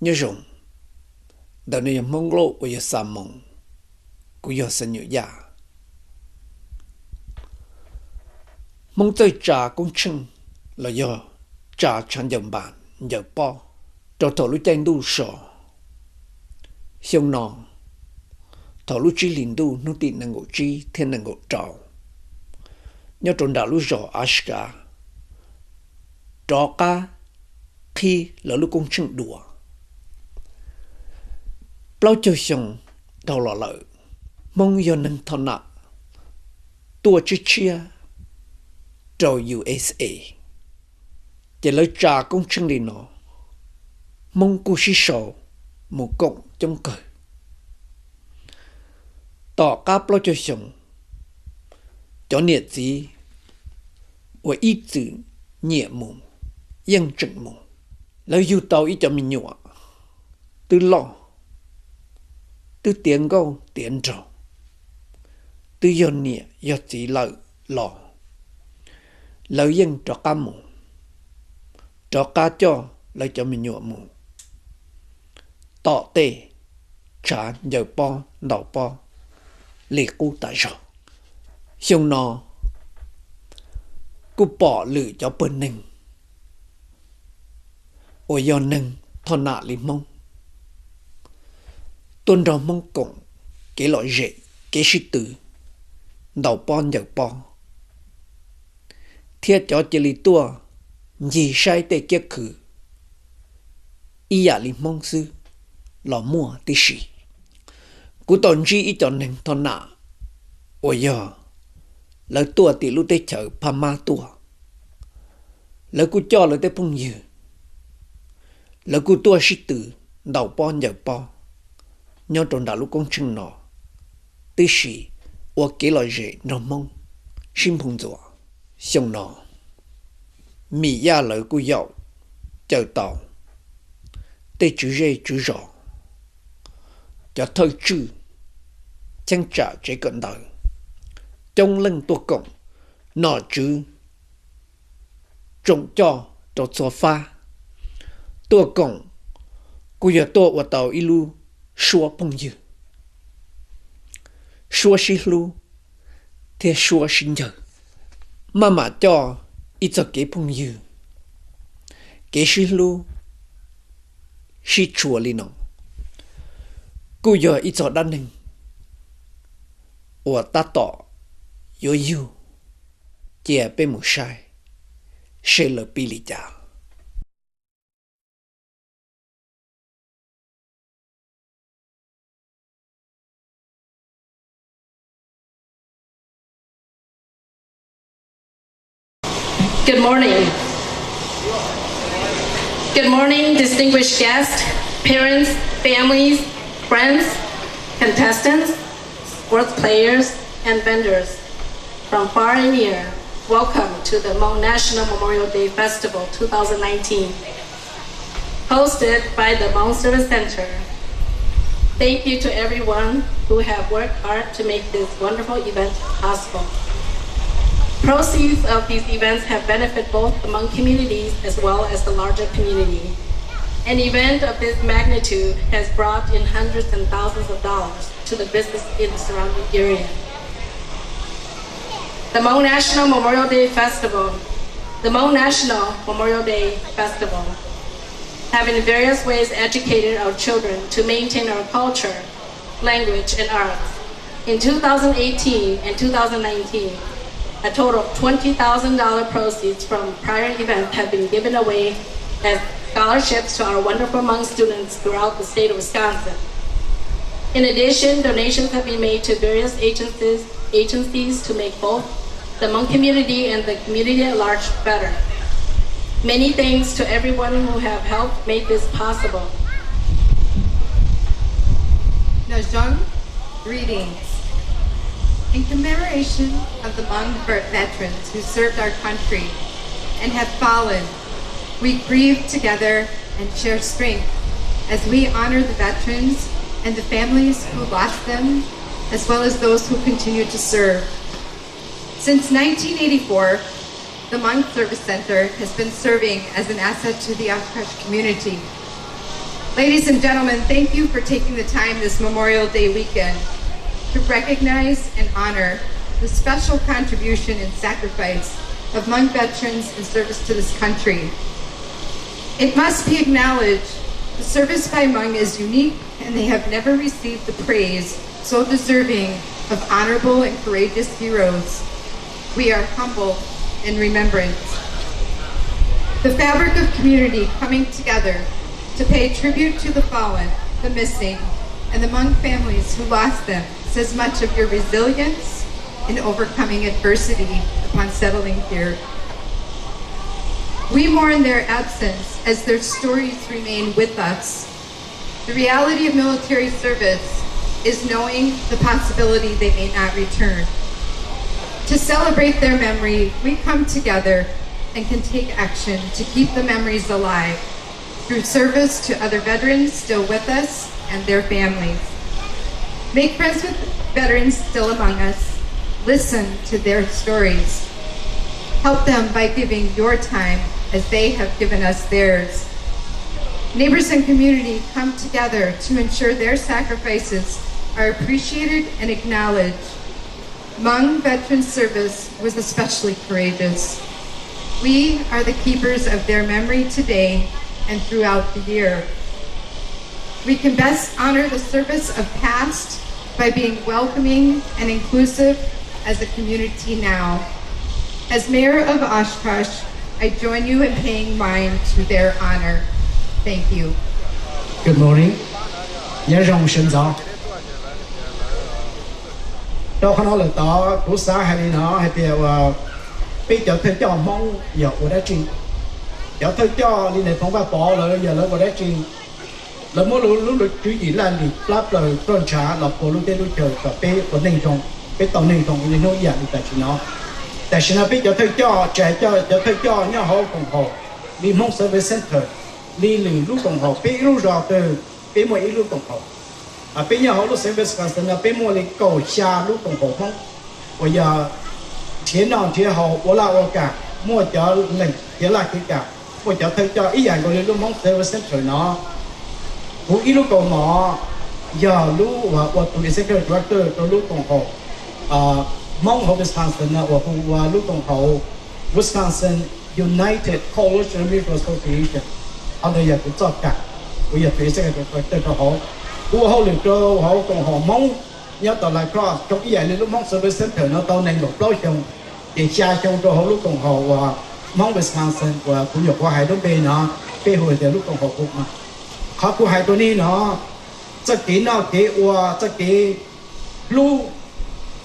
Nyob zoo, ntawm no yog Hmoob Lauj uas yog Xa Moos, kuv yog Xeev Nyuam Yaj. Hmoob txawj tsa koob tsheej los yog tsa tshav ncaws npas ncaws pob rau thaum lub caij ntuj so. Xyoo no, thaum lub tsib hlis ntuj hnub tim nees nkaum tsib thiab nees nkaum rau, nyob rau nram lub zos Av Skav, rov qab qhib lawv lub koob tsheej dua. Plaub caug xyoo dhau los lawm, Hmoob yog neeg thoj nam tuaj tshiab tshiab rau U S A, ces lawv tsa koob tsheej li no, Hmoob kuj sib sau mus koom coob kawg. Tom qab plaub caug xyoo, cov niam txiv uas ib txwm nyiam mus yeej tseem mus. Lawv yug tau ib cov me nyuam twb loj, twb tiav nkauj tiav nraug, twb yog niam yog txiv lawm los lawv yeej rov qab mus, rov qab coj lawv cov me nyuam mus tom tej tshav ncaws pob ntaus pob li qub tas zog. Xyoo no kuj pom lwm cov pawg neeg uas yog neeg thoj nam li Hmoob tuaj nrog Hmoob koom kev lom zem kev sib tw ntaus pob ncaws pob, thiab cov cia li tuaj ncig saib tej kiab khw ib yam li Hmoob xwb los muaj tib si. Kuv tau ntsib ib co neeg thoj nam uas yog lawv tuaj tim lub teb chaws Phab Mab tuaj, lawv kuj coj lawv tej phooj ywg, lawv kuj tuaj sib tw ntaus pob ncaws pob nyob rau nram lub koob tsheej no tib si, ua kev lom zem nrog Hmoob sib nphoo ntxuas. Xyoo no, Mim Yaj lawv kuj yaum caw tau tej tswv zej tswv zos, cov thawj tswj, cheeb tsam tsev kawm ntawv, coob leej tuaj koom, nom tswv tsoom coj rau txhua fab tuaj koom, kuj yog tuaj ua tau ib lub suab phooj ywg, suab sib hlub thiab suab sib ncaws. Maj mam coj ib txoj kev phooj ywg, kev sib hlub sib tshua li no, kuj yog ib txoj dab neeg uas tab tom yuav yug. Cia peb mus saib seb lawv pib li cas. Good morning. Good morning, distinguished guests, parents, families, friends, contestants, sports players, and vendors from far and near. Welcome to the Hmong National Memorial Day Festival two thousand nineteen, hosted by the Hmong Service Center. Thank you to everyone who have worked hard to make this wonderful event possible. Proceeds of these events have benefited both the Hmong communities as well as the larger community. An event of this magnitude has brought in hundreds and thousands of dollars to the business in the surrounding area. The Hmong National Memorial Day Festival. The Hmong National Memorial Day Festival have in various ways educated our children to maintain our culture, language, and arts. In two thousand eighteen and two thousand nineteen, a total of twenty thousand dollars proceeds from prior events have been given away as scholarships to our wonderful Hmong students throughout the state of Wisconsin. In addition, donations have been made to various agencies, agencies to make both the Hmong community and the community at large better. Many thanks to everyone who have helped make this possible. Najong, greetings. In commemoration of the Hmong ver-, veterans who served our country and have fallen, we grieve together and share strength as we honor the veterans and the families who lost them, as well as those who continue to serve. Since nineteen eighty-four, the Hmong Service Center has been serving as an asset to the Oshkosh community. Ladies and gentlemen, thank you for taking the time this Memorial Day weekend to recognize and honor the special contribution and sacrifice of Hmong veterans in service to this country. It must be acknowledged, the service by Hmong is unique and they have never received the praise so deserving of honorable and courageous heroes. We are humbled in remembrance. The fabric of community coming together to pay tribute to the fallen, the missing, and the Hmong families who lost them says much of your resilience in overcoming adversity upon settling here. We mourn their absence as their stories remain with us. The reality of military service is knowing the possibility they may not return. To celebrate their memory, we come together and can take action to keep the memories alive through service to other veterans still with us and their families. Make friends with veterans still among us. Listen to their stories. Help them by giving your time as they have given us theirs. Neighbors and community come together to ensure their sacrifices are appreciated and acknowledged. Hmong veteran service was especially courageous. We are the keepers of their memory today and throughout the year. We can best honor the service of past by being welcoming and inclusive as a community now. As mayor of Oshkosh, I join you in paying mine to their honor. Thank you. Good morning. Nyob zoo sawv ntxov. Rau qhov no lawm tod kuv xav hais li no hais tias uas peb cov thawj coj Hmoob yog ua dab tsi? Cov thawj coj li Nais Phoo Vaj Pov lawv yog lawv ua dab tsi? Lawv muab lub, lub tswv yim laj lim plab plaws roj ntsha los puag lub teb lub chaw kom peb ua neej zoo, peb tau neej zoo li hnub ib yam li tam sim no. Tam sim no peb cov thawj coj, tsis hais cov thawj coj nyob hauv koom haum li Hmoob Service Center, li lwm lub koom haum, peb ib lub zos twg peb muaj ib lub koom haum. Peb nyob hauv lub xeev Wisconsin no peb muaj li kaum xya lub koom haum Hmoob uas yog nrhiav noj nrhiav haus, ua laj ua kam, muaj cov leej khiav laj khiav kam, muaj cov thawj coj ib yam nkaus li lub Hmoob Service Center no. Kuv ib lub kaus mom yog lub uas ua tus executive director rau lub koom haum Hmoob hauv Wisconsin no uas hu ua lub koom haum Wisconsin United Coalition Mutual Association. Qhov ntawd yog kuv txoj kab, kuv yog tus executive director rau hauv. Kuv ua hauj lwm rau hauv koom haum Hmoob nyob tom La Crosse zoo ib yam li lub Hmoob Service Center no tau nees nkaum plaub xyoo, ces xya xyoo rau hauv lub koom haum uas Hmoob Wisconsin uas kuv nyuam qhuav hais lub npe no, peb hu tias lub koom haum Hmoob no. Qhov kuv hais rau nej no, txoj kev noj kev ua, txoj kev hlub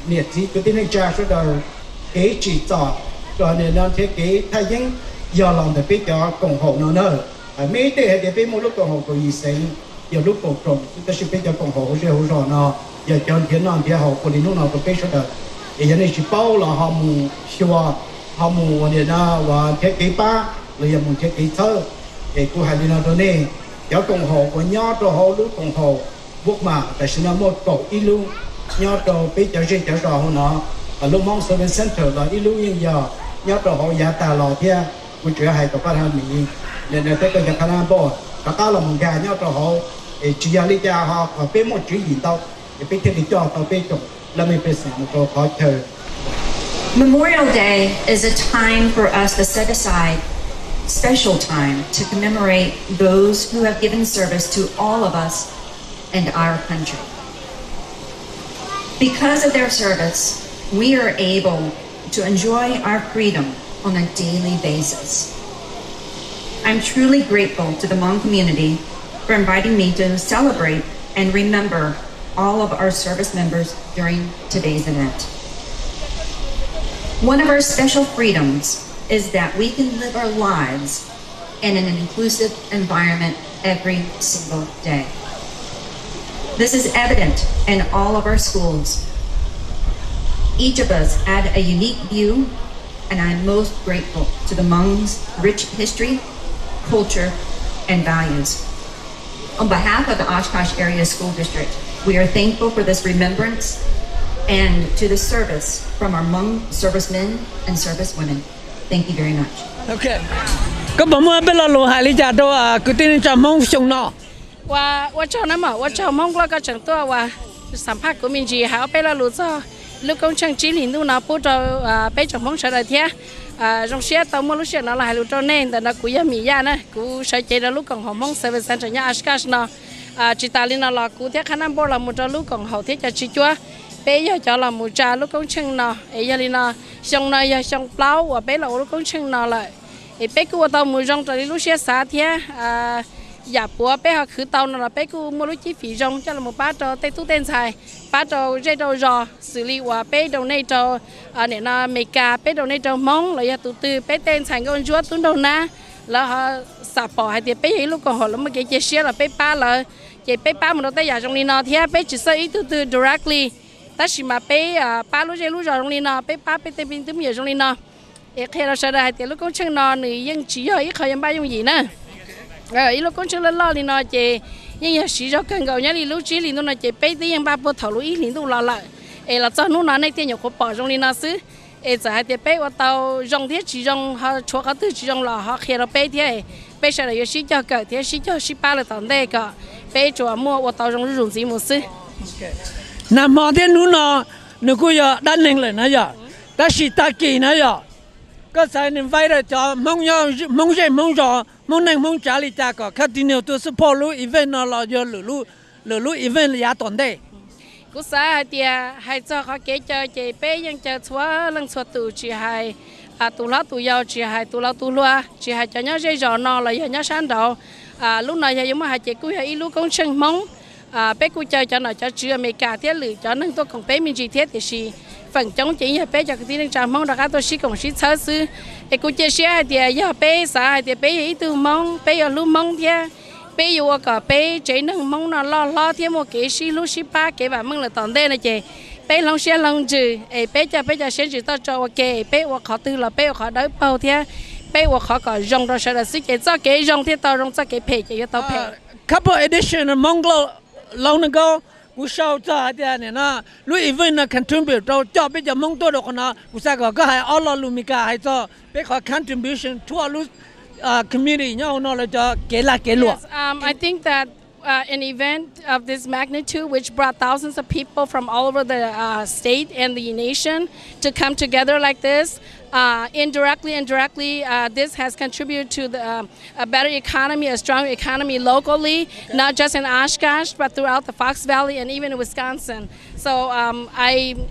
niam txiv kwv tij neej tsa sawv daws, kev tsim txom rau nim no nrhiav kev thaj yeeb yog los ntawm peb cov koom haum no na. Meb tej hais tias peb muaj lub koom haum kaum yim xeev, yog lub koom haum, tab sis peb cov koom haum hauv zej hauv zos no yog cov nrhiav noj nrhiav haus ua li hnub no rau peb sawv daws. Es yog nej tsis paub los ho mus xyuas, ho mus ua nim no uas nrhiav kev pab los yog mus nrhiav kev txhawb. Es kuv hais li no rau nej, cov koom haum uas nyob rau hauv lub koom haum Bookmap tam sim no muaj kaum ib lub nyob rau peb cov zej cov zos hauv no. Lub Hmoob Service Center los ib lub yeej yog nyob rau hauv yav tag los thiab. Kuv tseem hais kom pab thaj miv, nim no thiab koj cov qhab nab npauj rov qab los mus nkag nyob rau hauv. Es tsis yog li cas ho kom peb muaj tswv yim ntau, es peb thiaj li coj tau peb tsoom laj mej pej xeem mus rau qhov chaw. Memorial Day is a time for us to set aside special time to commemorate those who have given service to all of us and our country. Because of their service, we are able to enjoy our freedom on a daily basis. I'm truly grateful to the Hmong community for inviting me to celebrate and remember all of our service members during today's event. One of our special freedoms is that we can live our lives in an inclusive environment every single day. This is evident in all of our schools. Each of us add a unique view, and I'm most grateful to the Hmong's rich history, culture, and values. On behalf of the Oshkosh Area School District, we are thankful for this remembrance and to the service from our Hmong servicemen and servicewomen. Thank you very much. Koj puas muaj peb lo lus hais li cas rau kwv tij neej tsa Hmoob xyoo no? Ua, ua tsaug na mog, ua tsaug Hmoob Nplog koj tseem tuaj ua xam phaj kuv me ntsis hais ob peb lo lus txog lub koob tsheej tsib hlis ntuj no pub rau peb tsoom Hmoob sawv daws thiab. Zoo siab tau muaj lub sij hawm no los hais lus rau nej. Ntawm no kuv yog Mim Yaj na, kuv sawv cev rau lub koom haum Hmoob Service Center nyob Oshkosh no. Tsis tas li no los kuv thiab qhab nab npauj los mus rau lub koom haum thiab cov tswv cuab, peb yog cov los mus tsa lub koob tsheej no. Es yog li no, xyoo no yog xyoo plaub uas peb los ua lub koob tsheej no lawm. Es peb kuj ua tau mus zoo raws li lub siab xav thiab. Yam puav peb ho khwv tau no los peb kuj muaj lub cib fim zoo coj los pab rau tej tub tej ntxhais, pab rau zej rau zos, xws li uas peb donate rau, nim no Amelikas peb donate rau Hmoob los yog tus twg, peb tej ntxhais nkauj ntsuab tub nraug nab, lawv ho xam pom hais tias peb yog ib lub koom haum lawv muaj kev cia siab los peb pab lawv. Ces peb pab mus rau tej yam zoo li no thiab peb tsis xav ib tug twg directly, tab sis mas peb pab lub zej lub zos zoo li no, peb pab peb tej me tub me nyuam zoo li no. Es qhia rau sawv daws hais tias lub koob tsheej no nws yeej tsis yog ib qho yuav npaj yooj yim na. Ib lub koob tsheej loj loj li no ces yeej yog siv zog kawg nkaus. Nyob li lub tsib hlis ntuj no ces peb twb yeej npaj puag thaum lub ib hlis ntuj los lawm, es los txog hnub no nej thiaj nyuam qhuav pom zoo li no xwb. Es txawm hais tias peb ua tau zoo thiab tsis zoo ho tshuav qhov twg tsis zoo los ho qhia rau peb thiab, peb sawv daws yuav sib cog kawm thiab sib cog sib pab lawm tom ntej kom peb tsuas muaj ua tau zoo zuj zus ntxiv mus xwb. Nag hmo thiab hnub no nws kuj yog dab neeg lawm na yom, tab sis tag kis na yom, koj xav invite cov Hmoob nyob Hmoob zej Hmoob zos, Hmoob neej Hmoob tsav li cas kom continue to support lub event no los yog lwm lub event yav tom ntej? Kuv xav hais tias hais txog qhov kev caw ces peb yeej caw txhua leej txhua tus, tsis hais tus hlob tus yau, tsis hais tus laus tus hluas, tsis hais cov nyob zej zos no los yog nyob sab nraud. Lub no yog yuav muaj hais ces kuj yog ib lub koob tsheej Hmoob. Peb kuj caw cov nom cov tswv Amelikas thiab lwm cov neeg tuaj koom peb me ntsis thiab, tiam sis feem coob ces yog peb cov kwv tij neej tsa Hmoob rov qab tuaj sib koom sib txhawb xwb. Es kuv cia siab hais tias yog peb xav hais tias peb yog ib tug Hmoob, peb yuav hlub Hmoob thiab peb yuav ua kom peb tsev neeg Hmoob no loj hlob thiab muaj kev sib hlub sib pab kev vam meej lawm tom ntej no ces peb hloov siab hloov ntsws es peb coj peb cov siab ntsws toj tso ua ke, peb ua qhov twg los peb ua qhov dawb paug thiab peb ua qhov kom zoo rau sawv daws xwb ces txoj kev zoo thiaj tau zoo, txoj kev phem ces yuav tau phem. Couple edition of Hmoob Nklou long ago, kuv sau txog hais tias nim no lub event no contribute rau coj peb cov Hmoob tuaj rau qhov no. Kuv xav kom koj hais ob lo lus Meskas hais txog peb qhov contribution toward lub community nyob hauv no lawv cov kev lag kev luam. Yes, um, I think that uh, an event of this magnitude, which brought thousands of people from all over the uh, state and the nation to come together like this, uh, indirectly and directly, uh, this has contributed to the, um, a better economy, a strong economy locally, not just in Oshkosh, but throughout the Fox Valley and even in Wisconsin. So um, I,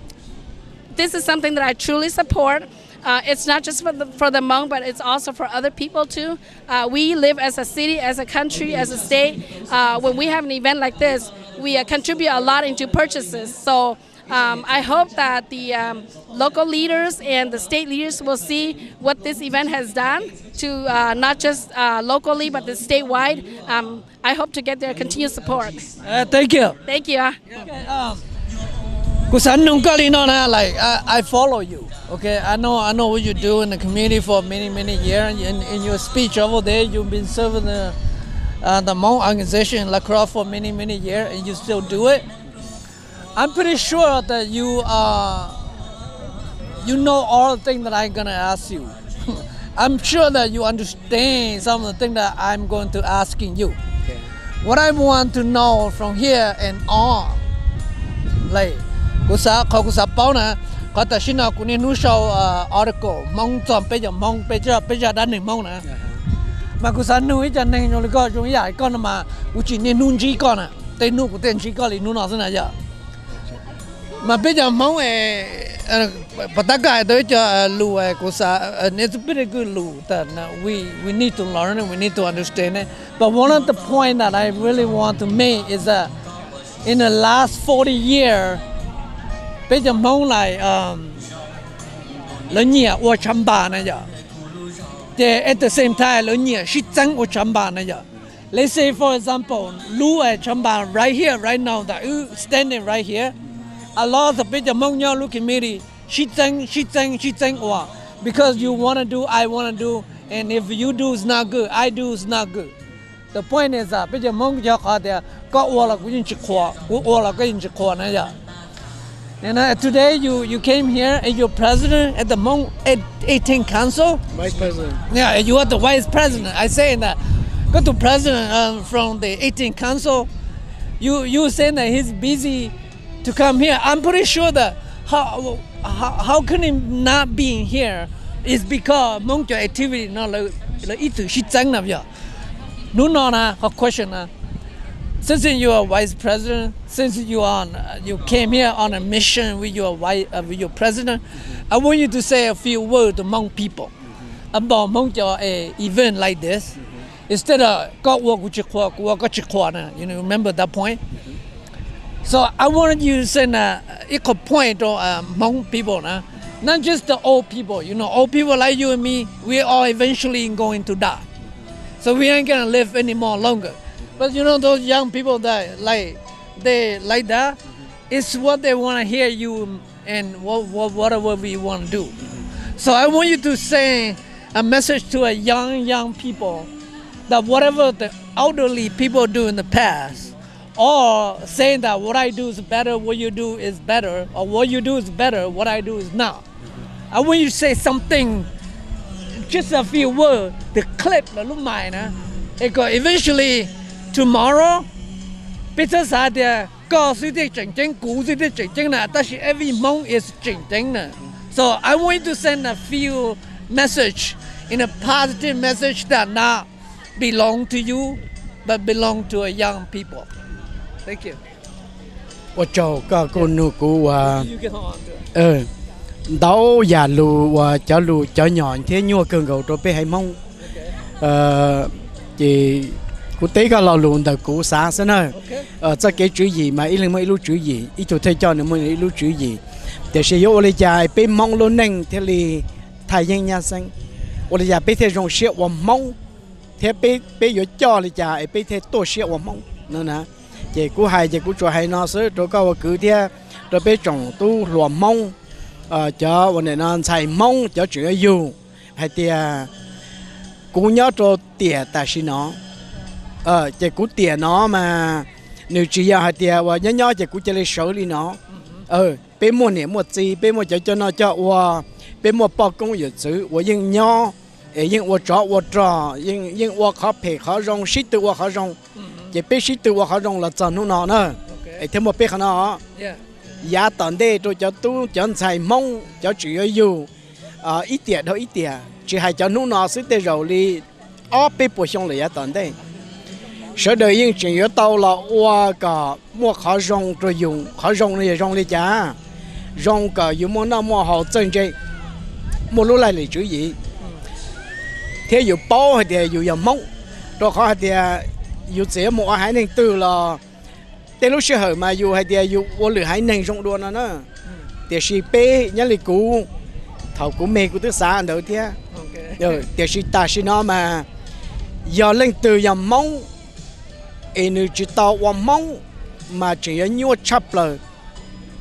this is something that I truly support. Uh, it's not just for the, for the Hmong, but it's also for other people too. Uh, we live as a city, as a country, as a state. Uh, when we have an event like this, we uh, contribute a lot into purchases. So um, I hope that the um, local leaders and the state leaders will see what this event has done to uh, not just uh, locally, but the statewide. Um, I hope to get their continued support. Uh, thank you. Thank you. Okay, um, kuv xav nug koj li no na, like, I, I follow you. Okay, I know, I know what you do in the community for many, many years. In, in your speech over there, you've been serving the, uh, the Hmong organization in La Crosse for many, many years, and you still do it. I'm pretty sure that you uh, you know all the things that I'm gonna ask you. I'm sure that you understand some of the things that I'm going to asking you. Okay. What I want to know from here and on, like, kuv xav, qhov kuv xav paub na, qhov tam sim no kuv niaj hnub sau uh, article Hmoob txog peb cov Hmoob, peb, peb zaj dab neeg Hmoob na. Mas kuv xav nug ib co neeg zoo li koj, zoo ib yam koj no mas kuv tsis niaj hnub ntsib koj na, tej hnub kuv thiaj ntsib koj li hnub no xwb na yom. Mas peb cov Hmoob, pas tab koj hais tau ib co lus, kuv xav, nej txoj pib lus tas, we, we need to learn, we need to understand it. But one of the point that I really want to make is that in the last forty years, peb cov Hmoob, like, um, lawv nyiam ua tshav npas na yom. Ces at the same time lawv nyiam sib txeeb ua tshav npas na yom. Let's say, for example, lub tshav npas right here, right now, that who standing right here, a lot of peb cov Hmoob nyob lub community sib txeeb, sib txeeb, sib txeeb ua, because you wanna do, I wanna do, and if you do is not good, I do is not good. The point is that peb cov Hmoob yog qhov tias koj ua los kuv yeej tsis qhuas, kuv ua los koj yeej tsis qhuas na yom. Today you, you came here and you're president at the Hmong eighteen Council. Vice president. Yeah, you are the vice president. I say that go to president, um, from the eighteen council. You you say that he's busy to come here. I'm pretty sure that how how, how can he not being here is because Hmoob cov activity no lawv lawv ib txwm sib txeeb na yog. Hnub no na, ho question na, since you are vice president, since you are on, uh, you came here on a mission with your vice, uh, with your president, I want you to say a few words to Hmong people about Hmong cov, uh, event like this. Instead of koj ua kuv tsis qhuas, kuv ua koj tsis qhuas na, you know, remember that point? So I want you to send a, ib qho point to, uh, Hmong people na. Not just the old people. You know, old people like you and me, we all eventually going to die. So we ain't gonna live anymore longer. But you know, those young people that like, they like that, it's what they want to hear you and what, what, whatever we want to do. So I want you to send a message to a young, young people that whatever the elderly people do in the past, or saying that what I do is better, what you do is better, or what you do is better, what I do is not. I want you to say something, just a few words, the clip, lub maiv na. Because eventually, tomorrow, peb txhob xav tias koj xwb thiaj tseem ceeb, kuv xwb thiaj tseem ceeb na, tab sis every Hmong is tseem ceeb na. So I want you to send a few message in a positive message that not belong to you, but belong to a young people. Thank you. Ua tsaug koj kuj nug kuv ua ntau yam lus uas cov lus cov nyom thiab nyuaj kawg nkaus rau peb haiv Hmoob. Ces kuv teb koj lo lus ntawm kuv xav xwb na. Txoj kev tswv yim mas ib leeg muaj ib lub tswv yim, ib tug thawj coj nws muaj ib lub tswv yim. Tiam sis yuav ua li cas peb Hmoob lub neej thiaj li thaj yeeb nyab xeeb? Ua li cas peb thiaj zoo siab ua Hmoob thiab peb yuav coj li cas es peb thiaj tuaj siab ua Hmoob no na? Ces kuv hais ces kuv tsuas hais no xwb rau koj ua kwv thiab rau peb tsoom tub hluas Hmoob, cov uas nim no ntxhais Hmoob cov tseem yuav yug hais tias kuv nyob rau tiam tam sim no, ces kuv tiam no mas nws tsis yog hais tias uas nyob nyob ces kuv cia li sawv li no. Peb muaj niam muaj txiv, peb muaj cov coj noj coj ua, peb muaj poj koob yawm txwv uas yeej nyob, es yeej ua tsov ua rog, yeej ua qhov phem qhov zoo, sib tw ua qhov zoo. Ces peb sib tw ua qhov zoo los txog hnub no na, es thiaj muaj peb qhov no. Yav tom ntej rau cov tub cov ntxhais Hmoob cov tseem yuav yug, ib tiam dhau ib tiam, tsis hais cov hnub no xwb, tej zaum li ob peb puas xyoo lawm yav tom ntej, sawv daws yeej tseem yuav tau los ua kom muaj qhov zoo rau yus. Qhov zoo no yog zoo li cas? Zoo kom yus muaj noj muaj haus txawj ntse, muaj lub laj lim tswv yim, thiab yus paub hais tias yus yog Hmoob, rau qhov hais tias yus txawm yuav mus ua haiv neeg twg los tej lub sij hawm mas yus hais tias yus ua lwm haiv neeg zoo dua no na. Tiam sis peb nyob li kuv, thaum kuv me kuv twb xav ntawd thiab. Tiam sis tam sim no mas yog leej twg yog Hmoob es nws tsis tau ua Hmoob mas tseem yuav nyuaj tshaj plaws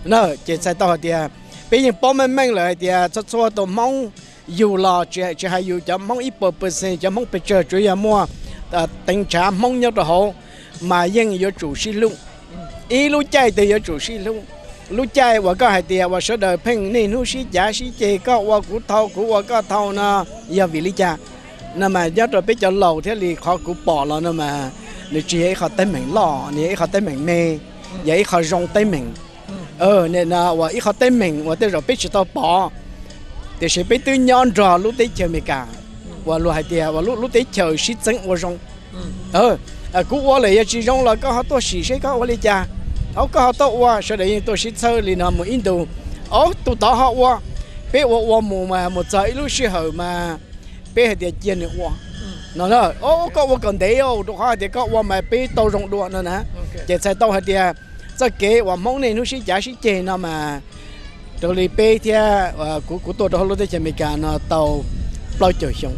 na. Ces txhais tau hais tias peb yeej paub meej meej lawm hais tias txhua txhua tus Hmoob yug los, tsis hais yus cov Hmoob ib puas percent, cov Hmoob pes tsawg, tsuas yog muaj teev tshav Hmoob nyob rau hauv, mas yeej yuav tsum sib hlub. Ib lub caij twg yuav tsum sib hlub. Lub caij uas koj hais tias uas sawv daws pheej niaj hnub sib cav sib ceg, koj ua kuv thau kuv ua koj thau no, yog vim li cas? No mas nyob rau peb cov laus thiab li qhov kuv pom los no mas nws tsis yog ib qho teeb meem loj, nws yog ib qho teeb meem me, yog ib qho zoo teeb meem. Nim no uas ib qho teeb meem uas tej zaum peb tsis tau pom, tiam sis peb twb nyob nrog lub teb chaws Amelikas uas luag hais tias uas lub teb chaws sib txeeb ua zoo. Kuv ua lawm yog tsis zoo los koj ho tuaj sim seb koj ua li cas, o koj ho tuaj ua, sawv daws yeej tuaj sib txhawb li no mus ib ntus. O, tus tod ho ua, peb ua ua mus mas mus txog ib lub sij hawm mas peb hais tias cia nws ua no. O, koj ua kom ntev, rau qhov hais tias koj ua mas peb tau zoo dua no na. Ces txhais tau hais tias txoj kev uas Hmoob niaj hnub sib cav sib ceg no mas raws li peb thiab kuv, kuv tuaj rau hauv lub teb chaws Amelikas no tau plaub caug xyoo,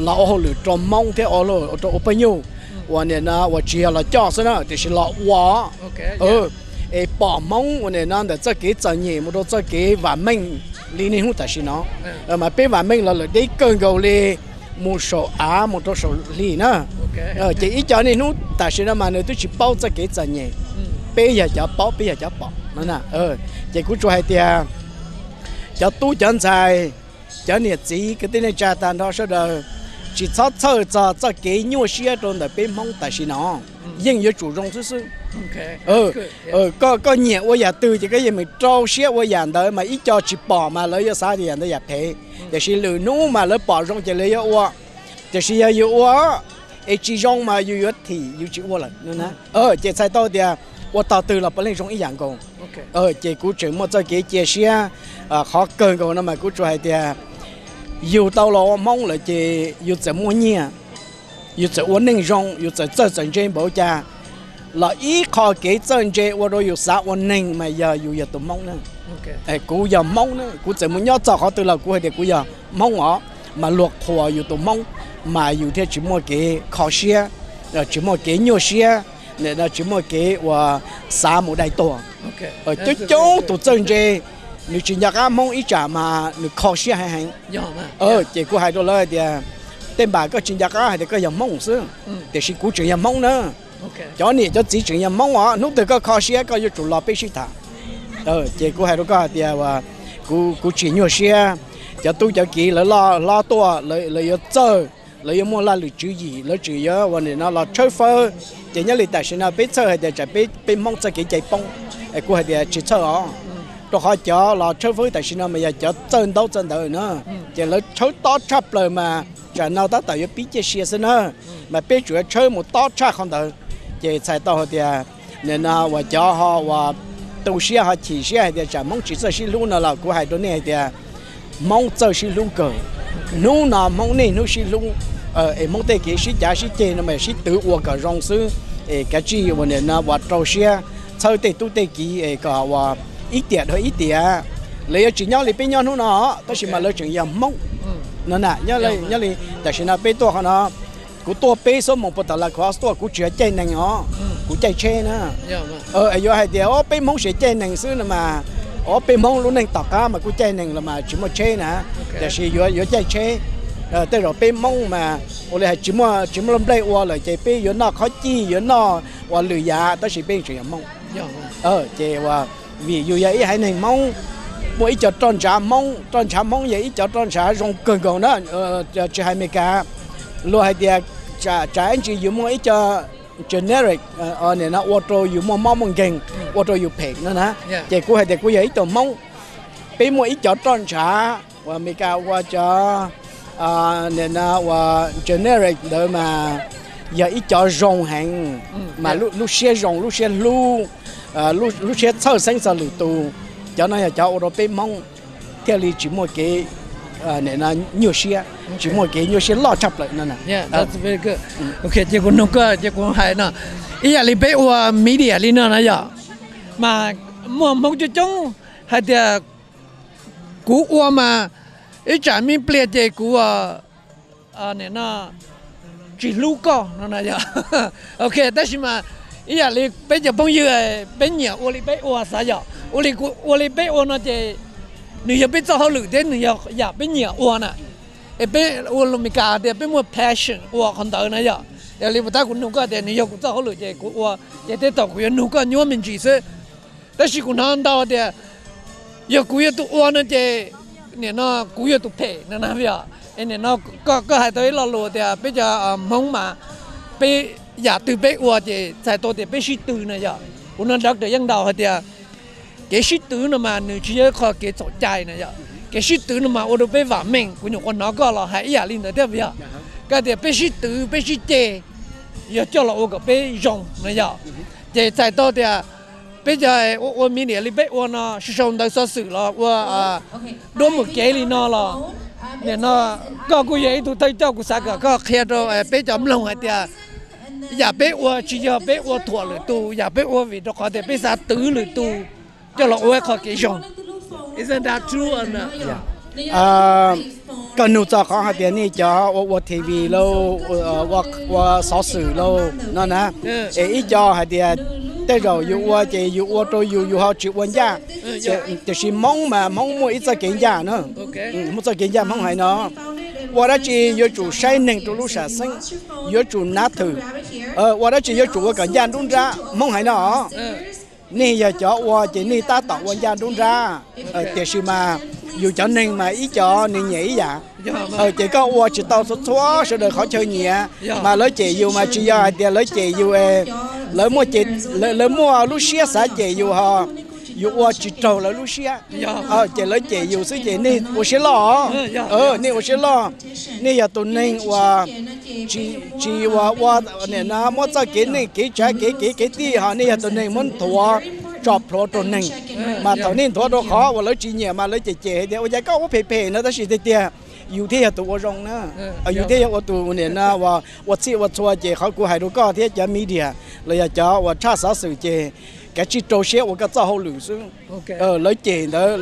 los ua hauj lwm rau Hmoob thiab rau ua paj nyuj uas nim no uas tsis yog los coj xwb na, tiam sis los ua es pom Hmoob uas nim no ntawm txoj kev txom nyem mus rau txoj kev vam meej li niaj hnub tam sim no. Mas peb vam meej los lawm deb kawg nkaus li mus saum av mus rau saum hli na. Ces ib co niaj hnub tam sim no mas nws twb tsis paub txoj kev txom nyem. Peb yog cov paub, peb yog cov pom no. Ces kuv tsuas hais tias cov tub cov ntxhais, cov niam txiv kwv tij neej tsa tag nrho sawv daws, tsis txhob txhawj txog txoj kev nyuaj siab rau ntawm peb Hmoob tam sim no, yeej yuav tsum zoo xwb xwb. Koj, koj nyiam ua yam twg ces koj yeej meem rau siab ua yam ntawd mas ib co tsis pom mas lawv yuav xav tias yam ntawd yam phem, tiam sis lwm hnub mas lawv pom zoo ces lawv yuav ua. Tiam sis yog yus ua es tsis zoo mas yus yuav thim yus tsis ua lawm. Ces txhais tau tias ua tog twg los puav leej zoo ib yam nkaus. Ces kuv tseem muaj txoj kev cia siab. Qhov kawg nkaus no mas kuv tsuas hais tias yus tau los ua Hmoob lawm ces yus txawm muaj nyiaj, yus txawm ua neej zoo, yus txawm txawj txawm ntse npaum cas los ib qho kev txawj ntse ua rau yus xav ua neeg mas yog yus yog tus Hmoob na. Kuv yog Hmoob na, kuv txawm mus nyob txog qhov twg los kuv hais tias kuv yog Hmoob os, mas luag qhuas yus tus Hmoob mas yus thiaj tsis muaj kev kho siab, tsis muaj kev nyuaj siab, tsis muaj kev uas xav mus dai tuag. Coob coob tus txawj ntse nws tsis nco qab Hmoob ib tsam mas nws kho siab heev heev. Ces kuv hais rau lawv hais tias tej npam koj tsis nco qab hais tias koj yog Hmoob xwb, tiam sis kuv tseem yog Hmoob na. Cov niam cov txiv tseem yog Hmoob os, hnub twg koj kho siab koj yuav tsum los peb sib tham. Ces kuv hais rau koj hais tias kuv tsis nyuaj siab. Cov tub cov kiv lawv loj hlob tuaj, lawv yuav txawj, lawv yuav muaj laj lwm tswv yim, lawv tseem yuav ua nim no los tshawb fawb. Ces nyob li tam sim no peb txhawj hais tias tsam peb Hmoob txoj kev cai poob, kuv hais tias tsis txhawj os, rau qhov cov los tshawb fawb tam sim no mas yog cov txawj ntaub txawj ntawv na. Ces lawv tshawb tob tshaj plaws mas tsam no tab tom yuav pib ciaj sia xwb na, mas peb tsuas yuav tshawb mus tob tshaj qhov ntawd. Ces txhais tau hais tias nim no uas cov ho uas tu siab ho chim siab hais tias tsam Hmoob tsis txawj sib hlub no los kuv hais rau nej hais tias Hmoob txawj sib hlub kawg. Hnub no Hmoob niaj hnub sib hlub, es Hmoob tej kev sib cav sib ceg no mas sib twv ua kom zoo xwb. Es kav tsij uas nim no uas rau siab txhawb tej tub tej kiv es kom uas ib tiam dhau ib tiam. Lawv yuav tsis nyob li peb nyob hnub no, tab sis mas lawv tseem yog Hmoob no na. Nyob li tam sim no peb tuaj qhov no, kuv tuaj peb xuab moos puag tom Las Cos tuaj, kuv tsis yog caij nees os, kuv caij tsheb na. Yuav hais tias o peb Hmoob siav caij nees xwb no mas, o peb Hmoob lub neej tom qab mas kuj caij nees los mas tsis muaj tsheb na, tiam sis yuav yuav caij tsheb. Tej zaum peb Hmoob mas ua li hais tsis muaj tsis muaj lub nplej ua lawm ces peb yuav noj khob cij, yuav noj uas lwm yam, tab sis peb tseem yog Hmoob. Ces uas vim yus yog ib haiv neeg Hmoob, muaj ib co roj ntshav Hmoob, roj ntshav Hmoob yog ib co roj ntshav zoo kawg nkaus na. Tsis hais Amelikas, luag hais tias tsav ib ntsis yus muaj ib co generic, nim no ua rau yus muaj mob muaj nkeeg, ua rau yus phem no na. Ces kuv hais tias kuv yog ib tug Hmoob, peb muaj ib co roj ntshav uas Amelikas ua cov nim no uas generic ntawd mas yog ib co zoo heev, mas lub siab zoo, lub siab hlub, lub siab txhawj xeeb txog lwm tus. Cov no yog cov ua rau peb Hmoob thiaj li tsis muaj kev nim no nyuaj siab, tsis muaj kev nyuaj siab loj tshaj plaws no na. Ces kuv nug koj, ces kuv hais no, ib yam li peb ua media li no na yom, mas muaj Hmoob coob coob hais tias kuv ua mas ib tsam me pliag ces kuv nim no tsis hlub koj no na yom. Ok, tab sis mas ib yam li peb cov phooj ywg, peb nyiam ua li peb ua xav yom, ua li kuv ua li peb ua no ces nws yog peb txoj hauj lwm thiab nws yog yam peb nyiam ua na. Es peb ua lus Meskas tias peb muaj passion ua qhov ntawd na yom. Yog li puas tab kuv nug koj tias nws yog kuv txoj hauj lwm ces kuv ua, ces tej thaum kuv yuav nug koj nyuaj me ntsis xwb. Tab sis kuv hnov ntau tias yog kuv yog tus ua no ces nim no kuv yog tus phem no na yom. Es nim no koj hais tau ib lo lus tias peb cov Hmoob mas peb yam twg peb ua ces txhais tau tias peb sib tw na yom. Kuv hnov Doctor Yeej Daus hais tias kev sib twv no mas nws tsis yog ib qho kev txhaum cai na yom. Kev sib twv no mas ua rau peb vam meej, kuv nyuam qhuav hnov koj los hais ib yam li ntawd thiab yom. Koj tias peb sib twv peb sib ceg yog coj los ua kom peb zoo na yom. Ces txhais tau tias peb cov ua ua media li peb ua no, sau sau ntawv xov xwm los ua duab mus kev li no los, nim no koj kuj yog ib tug thawj coj, kuv xav kom koj qhia rau peb cov mloog hais tias yam peb ua tsis yog peb ua thuam lwm tus, yam peb ua vim rau qhov tias peb xav twv lwm tus coj los ua ib qho kev zoo. Koj nug txog qhov hais tias nej cov ua ua T V lauj, ua xov xwm lauj no na, es ib co hais tias tej zaum yus ua ces yus ua rau yus, yus ho tsis ua ncaj. Tiam sis Hmoob mas Hmoob muaj ib txoj kev ncaj na. Muaj txoj kev ncaj Hmoob hais no, ua dab tsi yuav tsum saib neeg rau lub sam xeeb, yuav tsum nav thwm. Ua dab tsi yuav tsum ua kom ncaj nruab nrab Hmoob hais no. Nej yog cov ua ces nej tab tom ua ncaj nruab nrab, tiam sis mas Yus cov neeg mas ib co nws nyiam ib yam, ces koj ua tsis tau txhua txhua sawv daws qhov chaw nyiam, mas lawv cem yus mas tsis yog hais tias lawv cem yus, lawv muaj, lawv muaj lub siab xav cem yus ho yus ua tsis raug lawv lub siab, ces lawv cem yus xwb ces nej ua siab loj, nej ua siab loj. Nej yog tus neeg uas tsis, tsis ua, ua, nim no muab txoj kev neej kev tsav kev kev kev tij ho nej yog tus neeg muab nthuav tso plhuav rau neeg, mas thaum nej nthuav rau qhov uas lawv tsis nyiam mas lawv cem cem hais tias ua cas koj ua phem phem no tab sis tiag tiag yus thiaj yog tus ua zoo na, yus thiaj yog ua tus nim no ua txhij ua txhua. Ces qhov kuv hais rau koj thiab cov media los yog cov uas tshaj xov xwm ces kav tsij rau siab ua koj txoj hauj lwm xwb. Lawv cem ntawd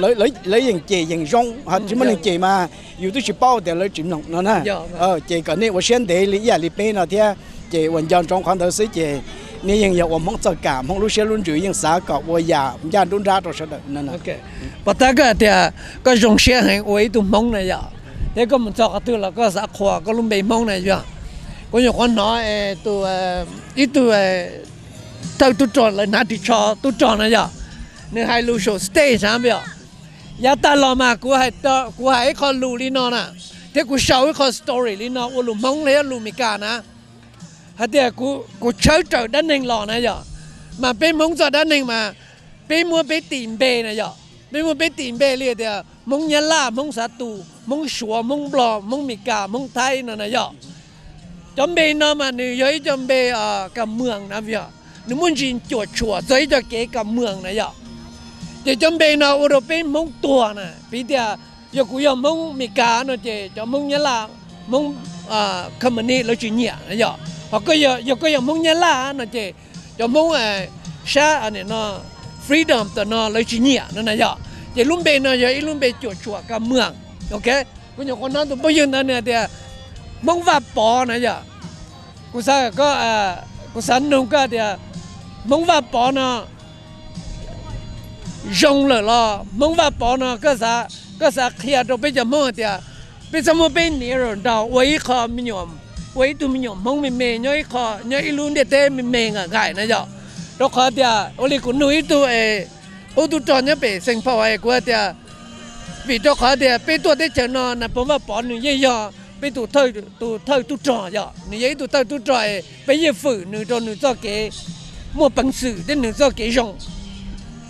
lawv yeej cem yeem zoo, tsis muaj neeg cem mas yus twb tsis paub tias lawv tsis mloog no na. Ces kom nej ua siab ntev li ib yam li peb no thiab, ces uas nco ntsoov qhov ntawd xwb ces nej yeej yog ua Hmoob txoj kam, Hmoob lub siab lub ntsws yeej xav kom ua yam ncaj nruab nrab rau sawv daws no. Pov thawj koj tias koj zoo siab heev ua ib tug Hmoob na yom, thiab koj mus txog qhov twg los koj xav qhuas koj lub npe Hmoob na yom. Kuv nyuam qhuav hnov tus, ib tug thawj tub rog lawv hnav ris tsho tub rog na yom, nws hais lus saum stage na yom. Yav tag los mas kuv hais ib qho lus li no na, thiab kuv sau ib qho story li no ua lus Hmoob thiab lus Meskas na, hais tias kuv tshawb raws dab neeg los na yom, mas peb Hmoob txoj dab neeg mas peb muab peb tis npe na yom, peb muab peb tis npe li tias Hmoob Nyab Laj, Hmoob Xav Tus, Hmoob Suav, Hmoob Nplog, Hmoob Meskas, Hmoob Thaib no na yom. Cov npe no mas nws yog ib co npe kas muas na yom, nws muaj ntsis cuam tshuam txog ib co kev kas muas na yom. Ces cov npe no ua rau peb Hmoob tuag na, piv tias yog kuv yog Hmoob Meskas no ces cov Hmoob Nyab Laj, Hmoob company lawv tsis nyiam na yom. Ho yog koj yog Hmoob Nyab Laj no ces cov Hmoob sab no freedom tam no lawv tsis nyiam no na yom. Ces lub npe no yog ib lub npe cuam tshuam kas muas. Ok, kuv nyuam qhuav hnov tus phooj ywg ntawd nws tias Hmoob Vaj Pov na yom. Kuv xav, kuv xav nug koj tias Hmoob Vaj Pov no zoo lawm los Hmoob Vaj Pov no koj xav qhia rau peb cov Hmoob hais tias peb txhob muab peb niam rau nraug ua ib qho me nyuam, ua ib tug me nyuam Hmoob me me nyob ib qho, nyob ib lub ntiaj teb me me nqaim nqaim na yom. Rau qhov tias ua li kuv nug ib tug, ub, tub rog nyob pem Xeem Phau es kuv hais tias vim rau qhov tias peb tuaj teb chaws no Nais Phoo Vaj Pov nws yeej yog peb tus thawj tub rog yom, nws yog ib tug thawj tub rog es peb yeej fwm nws rau nws txoj kev muaj peev xwm thiab nws txoj kev zoo.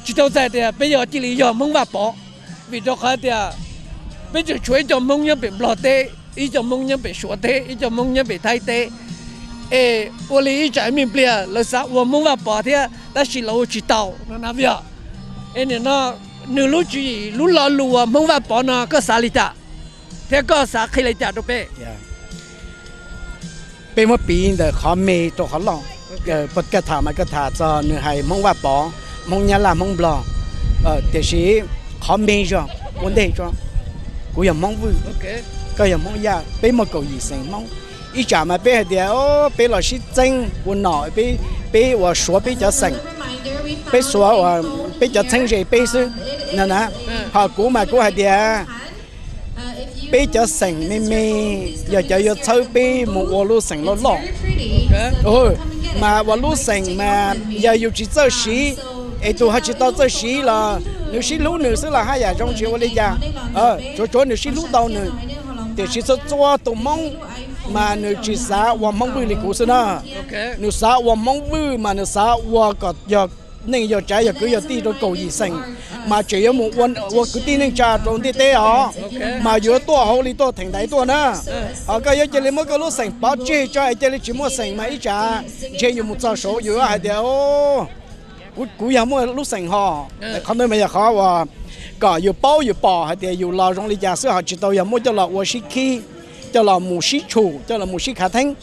Tsis tau txhais tias peb yuav cia li yog Hmoob Vaj Pov, vim rau qhov tias peb tseem tshuav ib co Hmoob nyob pem Nplog teb, ib co Hmoob nyob pem Suav teb, ib co Hmoob nyob pem Thaib teb. Es ua li ib tsam me pliag lawv xav ua Hmoob Vaj Pov thiab tab sis lawv ua tsis tau no na yom. Es nim no nws lub tswv yim lub lo lus uas Hmoob Vaj Pov no koj xav li cas thiab koj xav qhia li cas rau peb? Peb muab piv ntawm qhov me rau qhov loj. Koj tham mas koj tham txog nws hais Hmoob Vaj Pov, Hmoob Nyab Laj, Hmoob Nplog, tiam sis qhov me zog ua ntej tso, kuv yog Hmoob Vwj, koj yog Hmoob Yaj, peb muaj kaum yim xeem Hmoob. Ib tsam mas peb hais tias peb los sib txeeb ua nom, peb uas Suav peb cov xeem, peb Suav uas peb cov txheeb ze peb xwb no na. Ho kuv mas kuv hais tias peb cov xeem me me yog cov yuav txhawb peb mus ua lub xeem loj loj. Mas ua lub xeem mas yog yus tsis txawj siv, es tus ho tsis tau txawj siv los nws sib hlub nws xwb los haj yam zoo tsis ua li cas. Tsuav tsuav nws sib hlub tau nws, tiam sis txhua txhua tus Hmoob mas nws tsis xav ua Hmoob Vwj li kuv xwb na. Nws xav ua Hmoob Vwj mas nws xav ua kom yog neej yog tsav yog kwv yog tij rau kaum yim xeem, mas tseem yuav mus ua kwv tij neej tsa rau ntiaj teb os, mas yuav tuaj hauv li tuaj theem ntaiv tuaj na. Ho koj yuav cia li muab koj lub xeem pov tseg tso es cia li tsis muaj xeem mas ib tsam ntshe yus mus txog saud yus hais tias kuv yog muaj lub xeem ho. Qhov ntawd mas yog qhov uas kom yus paub yus pom hais tias yus los zoo li cas xwb ho tsis tau yog muab coj los ua sib khib, coj los mus sib tshum, coj los mus sib khav theeb.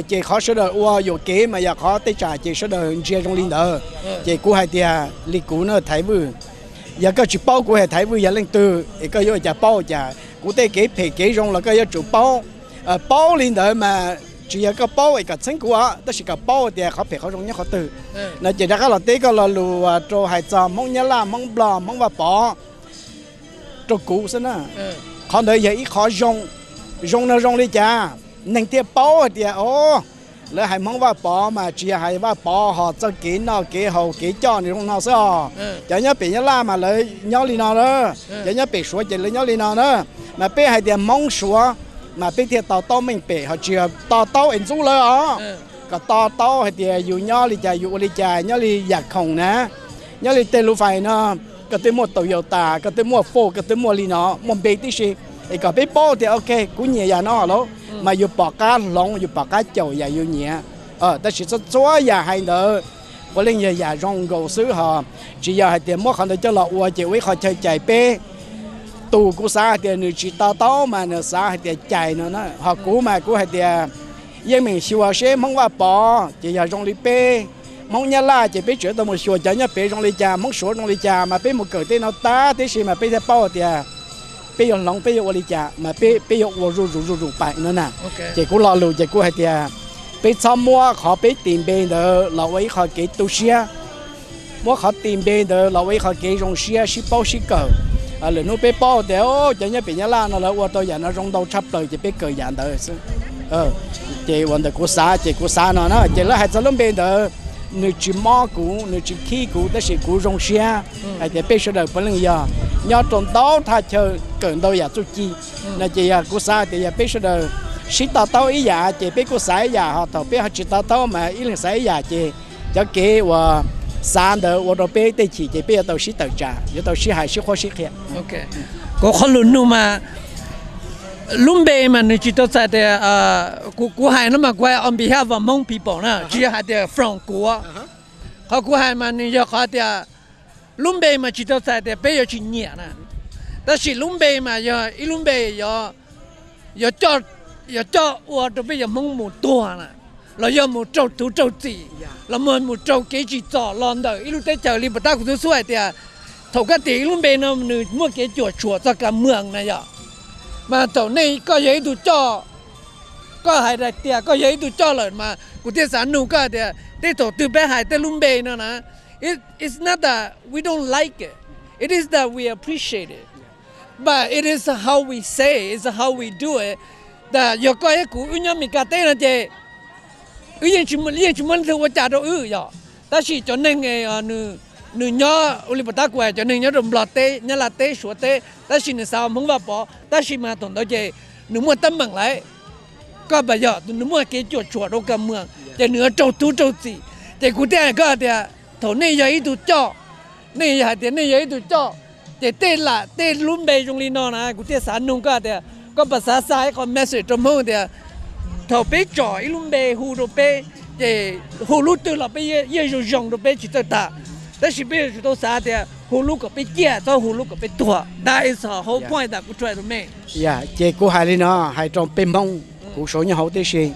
Ces qhov sawv daws ua yuam kev mas yog qhov tej tsam ces sawv daws ntsia zoo li ntawd. Ces kuv hais tias li kuv na Thaiv Vwj, yog koj tsis paub kuv hais Thaiv Vwj yog leej twg es koj yuav ua cas paub cas kuv tej kev phem kev zoo los koj yuav tsum paub. Paub li ntawd mas tsis yog koj paub es kom txheeb kuv os, tab sis kom paub tias qhov phem qhov zoo nyob qhov twg no ces rov qab los teb koj lo lus rau hais txog Hmoob Nyab Laj, Hmoob Nplog, Hmoob Vaj Pov rau kuv xwb na. Qhov ntawd yog ib qhov zoo. Zoo no zoo li cas? Neeg thiaj paub hais tias o, Lawv hais Hmoob Vaj Pov mas tsis yog hais Vaj Pov ho txoj kev noj kev haus kev coj nws zoo no xwb os. Cov nyob pem Nyab Laj mas lawv nyob li no na, cov nyob pem Suav ces lawv nyob li no na. Mas peb hais tias Hmoob Suav mas peb thiaj to taub meej pem, ho tsis yog to taub es ntxub lawv os. Kom to taub hais tias yus nyob li cas yus ua li cas, nyob li yam khoom na, nyob li tej lub fais no, koj twb muaj Toyota, koj twb muaj Ford, koj twb muaj li no, muaj npe tib si, es kom peb paub tias ok, kuv nyiam yam no lawm, mas yus pom qab hloov, yus pom qab caum yam yus nyiam. Tab sis txhua txhua yam hais ntawd puav leej yog yam zoo nkaus xwb ho, tsis yog hais tias muab qhov ntawd coj los ua ces ua ib qho chaw cais peb. Tus kuv xav hais tias nws tsis to taub mas nws xav hais tias cais no na, ho kuv mas kuv hais tias yeej meem xyuas seb Hmoob Vaj Pov ces yog zoo li peb, Hmoob Nyab Laj ces peb tseem tau mus xyuas cov nyob pem zoo li cas, Hmoob Suav zoo li cas, mas peb mus kawm tej no tag tib si mas peb thiaj paub tias peb yuav hloov, peb yuav ua li cas, mas peb, peb yuav ua zuj zus zuj zus pais no na. Ces kuv lo lus ces kuv hais tias peb txhob muab qhov peb tis npe ntawd los ua ib qho kev tu siab, muab qhov tis npe ntawd los ua ib qho kev zoo siab sib paub sib kawm. Lwm hnub peb paub tias cov nyob pem Nyab Laj no lawv ua tau yam no zoo ntau tshaj plaws ces peb kawm yam ntawd xwb. Ces ua ntawm kuv xav ces kuv xav no na, ces lawv hais txog lub npe ntawd, nws tsis mob kuv, nws tsis khib kuv, tab sis kuv zoo siab hais tias peb sawv daws puav leej yog nyob rau ntau thaj chaw kawm ntau yam txuj ci no, ces yog kuv xav tias yog peb sawv daws sib to taub ib yam ces peb kuj xav ib yam, ho thaum peb ho tsis to taub mas ib leeg xav ib yam ces cov kev uas xav ntawd ua rau peb tej chim ces peb yuav tau sib tawm tsam, yuav tau sib hais sib qhuab sib qhia. Kuv qhov lus nug mas lub npe mas nws tsis tau txhais tias, kuv, kuv hais no mas kuv hais on behalf of Hmong people na, tsis yog hais tias from kuv. Qhov kuv hais mas nws yog qhov tias lub npe mas tsis tau txhais tias peb yuav tsis nyiam na, tab sis lub npe mas yog ib lub npe yuav, yuav coj ua rau peb cov Hmoob mus tuag na, los yog mus raug tub raug txim, los mus, mus raug kev tsim txom los ntawm ib lub teb chaws li puas tab kuv twb xub hais tias thaum koj tis ib lub npe no nws muaj kev cuam tshuam txog kas mwam na yom. Mas thaum nej koj yog ib tug coj, koj hais tias koj yog ib tug coj lawm mas kuv thiaj xav nug koj tias tej thaum twg peb hais tej lub npe no na, it, it's not that we don't like it, it is that we appreciate it, but it is how we say it, it's how we do it. Yog koj thiab kuv wb nyob Meskas teb no ces wb yeej tsis, yeej tsis muaj leej twg ua cas rau wb yom. Tab sis cov neeg nws nyob ua li puas tab kuv hais, cov neeg nyob rau Nplog teb, Nyab Laj teb, Suav teb, tab sis nws xav ua Hmoob Vaj Pov, tab sis mas thaum ntawd ces nws muaj teeb meem lawm, koj pom yog nws muaj kev cuam tshuam rau kas mwam ces nws yuav raug tub raug txim. Ces kuv thiaj hais koj tias thaum nej yog ib tug coj, nej yog hais tias nej yog ib tug coj, ces tej lam tej lub npe zoo li no na kuv thiaj xav nug koj tias koj puas xav xa ib qho message rau Hmoob tias thaum peb tsom ib lub npe hu rau peb, ces hu lub twg los peb yeej zoo zoo rau peb tsis txawj tag, tab sis peb yuav tsum tau xav tias hu lub kom peb ciaj, txhob hu lub kom peb tuag. That is the whole point that kuv try to make. Ces kuv hais li no, hais rau peb Hmoob, kuv Suav nyob hauv tib si.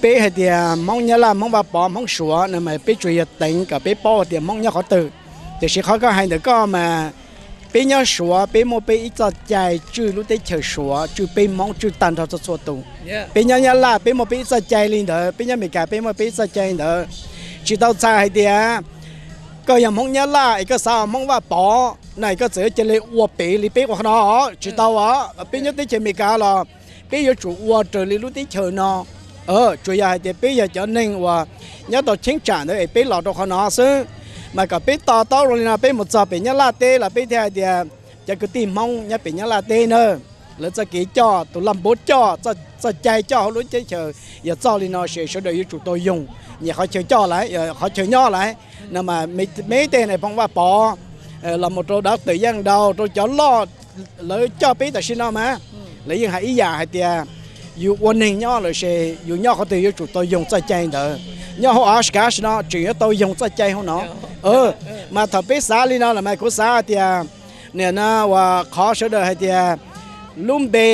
Peb hais tias Hmoob Nyab Laj, Hmoob Vaj Pov, Hmoob Suav no mas peb tsuas yog teev kom peb paub tias Hmoob nyob qhov twg. Tiam sis qhov koj hais ntawm koj mas peb nyob Suav peb muaj peb ib txoj cai tswj lub teb chaws Suav, tswj peb Hmoob, tswj tag nrho txhua txhua tus. Peb nyob Nyab Laj peb muaj peb ib txoj cai li ntawd, peb nyob Amelikas peb muaj peb ib txoj cai ntawd. Tsis tau txhais hais tias koj yog Hmoob Nyab Laj es koj xav ua Hmoob Vaj Pov na es koj txawm yuav cia li ua pem li peb ua qhov no, tsis tau os. Peb nyob teb chaws Amelikas los peb yuav tsum ua raws li lub teb chaws no. Tsuas yog hais tias peb yog cov neeg uas nyob tau cheeb tsam ntawd es peb los rau qhov no xwb. Mas kom peb to taub zoo li no peb mus txog pem Nyab Laj teb los peb thiaj hais tias cov kwv tij Hmoob nyob pem Nyab Laj teb na, lawv txoj kev coj, tus laj npuab coj, txoj cai coj hauv lub teb chaws yog txoj li no ces sawv daws yuav tsum tau yoog, nyiam qhov chaw coj lawm, qhov chaw nyob lawm. No mas me tej ne Hmoob Vaj Pov los mus rau dav tawm yeej daus rau cov loj lawv coj peb tam sim no mas lawv yeej hais ib yam hais tias yus ua neeg nyob lawm ces yus nyob qhov twg yuav tsum tau yoog txoj cai ntawd. Nyob hauv Alaska no tseem yuav tau yoog txoj cai hauv no. Mas thaum peb xav li no lawm mas kuv xav hais tias nim no uas qhov sawv daws hais tias lub npe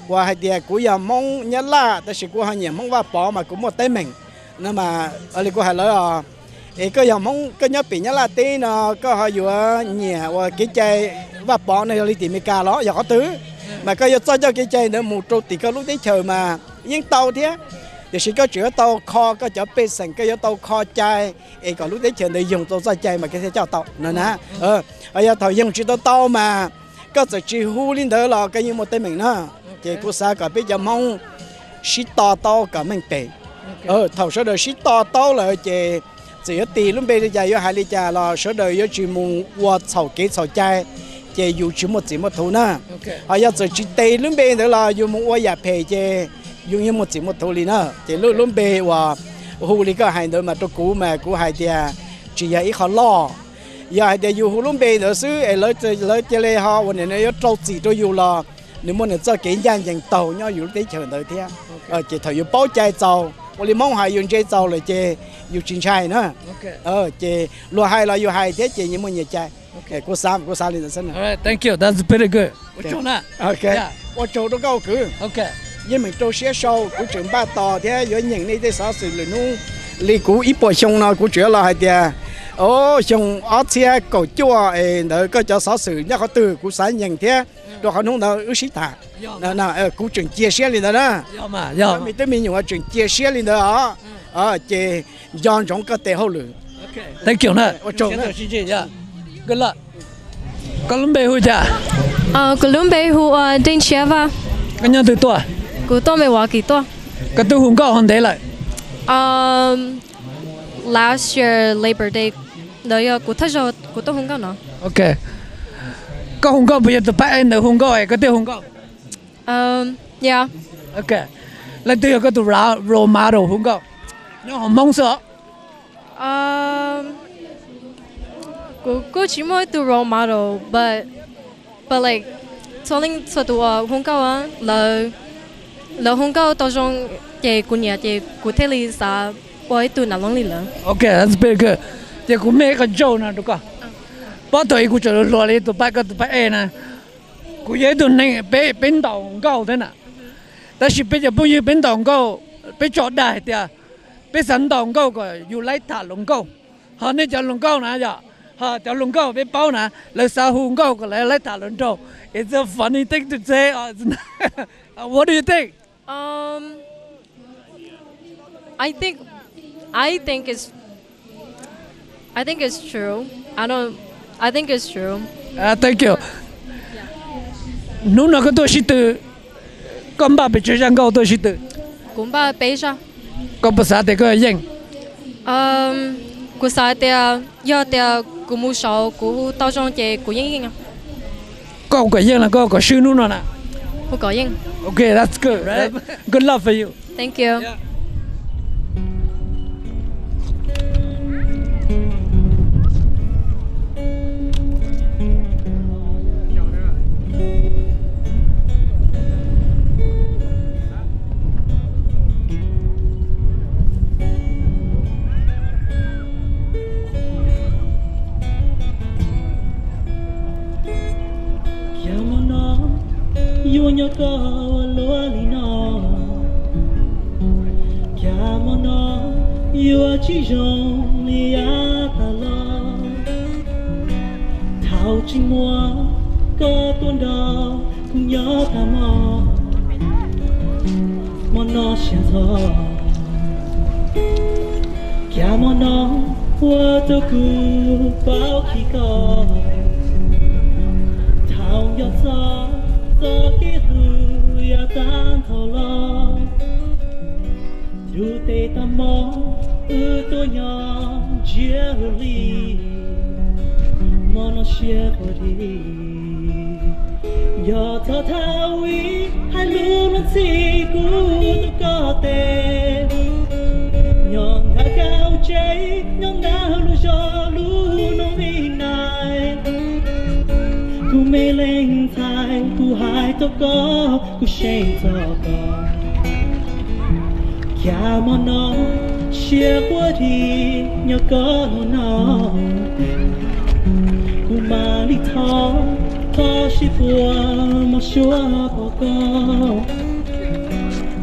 uas hais tias kuv yog Hmoob Nyab Laj tab sis kuv ho nyiam Hmoob Vaj Pov mas kuv muaj teeb meem. No mas li kuv hais lawv os, es koj yog Hmoob koj nyob pem Nyab Laj teb no koj ho yuav nyiam uas kev cai Vaj Pov no yog li tim Amelikas los yog qhov twg? Mas koj yuav txoj coj kev cai ntawd mus rau tim koj lub teb chaws mas yeej tau thiab. Tiam sis koj tseem yuav tau kho koj cov pej xeem, koj yuav tau kho cai es kom lub teb chaws ntawd yoog tau txoj cai mas koj thiaj coj tau no na. Yog thaum yoog tsis tau tau mas koj txawm tsis hu li ntawd los koj yeej muaj teeb meem na. Ces kuv xav kom peb cov Hmoob sib to taub kom meej pem. Thaum sawv daws sib to taub lawm ces txawm yuav tis lub npe li cas, yuav hais li cas los sawv daws yuav tsis mus ua txhaum kev txhaum cai, ces yus tsis muaj txim muaj thuv na. Ho yog txawm tsis tis lub npe ntawd los yus mus ua yam phem ces yus yeej muaj txim muaj thuv li na. Ces lub, lub npe uas hu li koj hais ntawd mas rau kuv mas kuv hais tias tsis yog ib qho loj. Yog hais tias yus hu lub npe ntawd xwb es lawv cia li ho uas nim no yuav rau txim rau yus los nws muaj nws txoj kev ncaj ncees taug nyob yus lub teb chaws ntawd thiab. Ces thaum yus paub cai txaus, ua li Hmoob hais yus ntse txaus lawm ces yus tsis ntshai na. Ces luag hais los yus hais thiab ces nyias muaj nyias cai. Kuv xav, kuv xav li ntawd xwb na. Ua tsaug rau koj kwv. Yeej meem rau siab sau, kuv tseem npaj tos thiab yuav nyeem nej tej xov xwm lwm hnub. Li kuv ib puas xyoo no kuv tseem yuav los hais tias, o, xyoo ob txhiab kaum cuaj es ntawd koj cov xov xwm nyob qhov twg kuv xav nyeem thiab, rau qhov hnub ntawd wb sib tham. Kuv tseem cia siab li ntawd na. Cov me tub me nyuam tseem cia siab li ntawd os. Ces nco ntsoov koj tes hauj lwm. Ua tsaug. Koj lub npe hu cas? Kuv lub npe hu ua Dej Ntshiab Vaj. Koj nyob twg tuaj? Kuv tuaj Milwaukee tuaj. Koj twb hu nkauj hov ntev lawm? Last year Labor Day ntawd yog kuv thawj zaug kuv tuaj hu nkauj no. Koj hu nkauj puas yog tus phab ej ntawd hu nkauj es koj thiaj hu nkauj? Leej twg yog koj tus role model hu nkauj? Nyob hauv Hmoob xwb os. Kuv kuj tsis muaj ib tug role model, but, but like, txhua leej txhua tus uas hu nkauj, lawv hu nkauj tau zoo, ces kuv nyiam ces kuv thiaj li xav ua ib tug nav loob li lawv. Ces kuv mej ib qho joke no rau koj. Pob thaum ub kuv tseem hluas li tus phab, koj tus phab ej na, kuv yog ib tug neeg peb, peb ntaus nkauj thiab na. Tab sis peb cov phooj ywg peb ntaus nkauj, peb tso dag hais tias peb xav ntaus nkauj kom yus laib tham hluas nkauj. Ho nej cov hluas nkauj na yom, ho cov hluas nkauj peb paub na, lawv xav hu nkauj kom lawv laib tham hluas nraug. It's a funny thing to say. What do you think? Um, I think, I think it's, I think it's true. I don't, I think it's true. Thank you. Hnub no koj tuaj sib tw, koj npaj pes tsawg zaj nkauj tuaj sib tw? Kuv npaj peb zaj. Koj puas xav tias koj yeej? Kuv xav tias yog tias kuv mus saud kuv tau zoo ces kuv yeej yeej. Koj kom yeej los koj kom swb hnub no na? Kuv kom yeej. Okay, that's good, right? Good luck for you. Thank you. Cas hmo no yuav nyob koj ua luaj li no, cas hmo no yuav tsis zoo li yav tas los. Thaum tsis muaj koj tuaj nrog kuv nyob tas hmo, hmo no siab ntxhov. Cas hmo no ua rau kuv paub khib koj. Thaum nco txog txoj kev hlub yav tag dhau los, ntu tes tag hmo wb tuaj nyob ntsiag li. Hmo no siab quaj dib, nco txog thaum ub hais lus luag ntxhi kuv tus koj tes. Nyob nram koj tsev, nyob nram lub zos lub nroog Vib Nais, kuv me leej ntxhais kuv hais rau koj, kuv seev txog koj. Cas hmo no siab quaj dib nyob koj hnub no, kuv mam li thov, thov seb puas mob suab pom koj.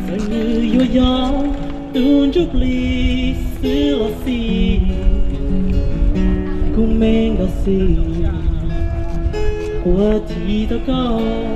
Txawm nws yuav yog tus ntsuj plig xwb los xij, kuv me nkauj xwb, quaj dib tau koj.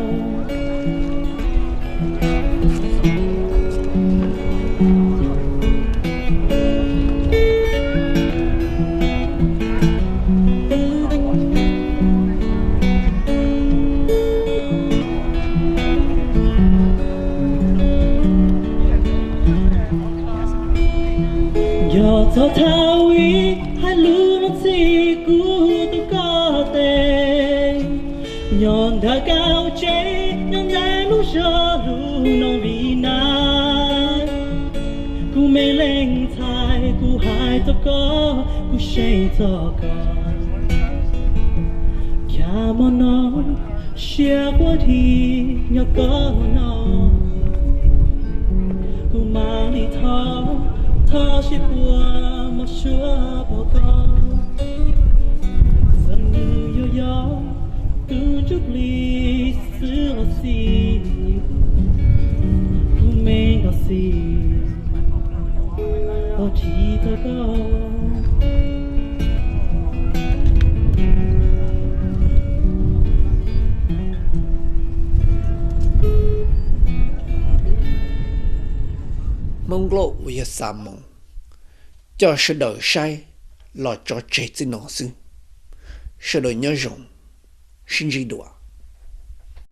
Dag kaum tsib nyob ntawm lub zos Lus Noog Vib Nab, kuv me leej ntxhais kuv hais rau koj, kuv seev txog koj. Cas hmo no siab quaj dhi nyob koj no, kuv mam li thov, thov seb puas mob suab pom koj. Txawm nws yuav yog tus ntsuj plig xwb los xij, kuv me nkauj xim, thov txim rau koj. Hmoob Nkauj uas yog Xav Moos coj sawv daws saib los tso tseg txij no xwb. Sawv daws nyob zoo, sib ntsib dua.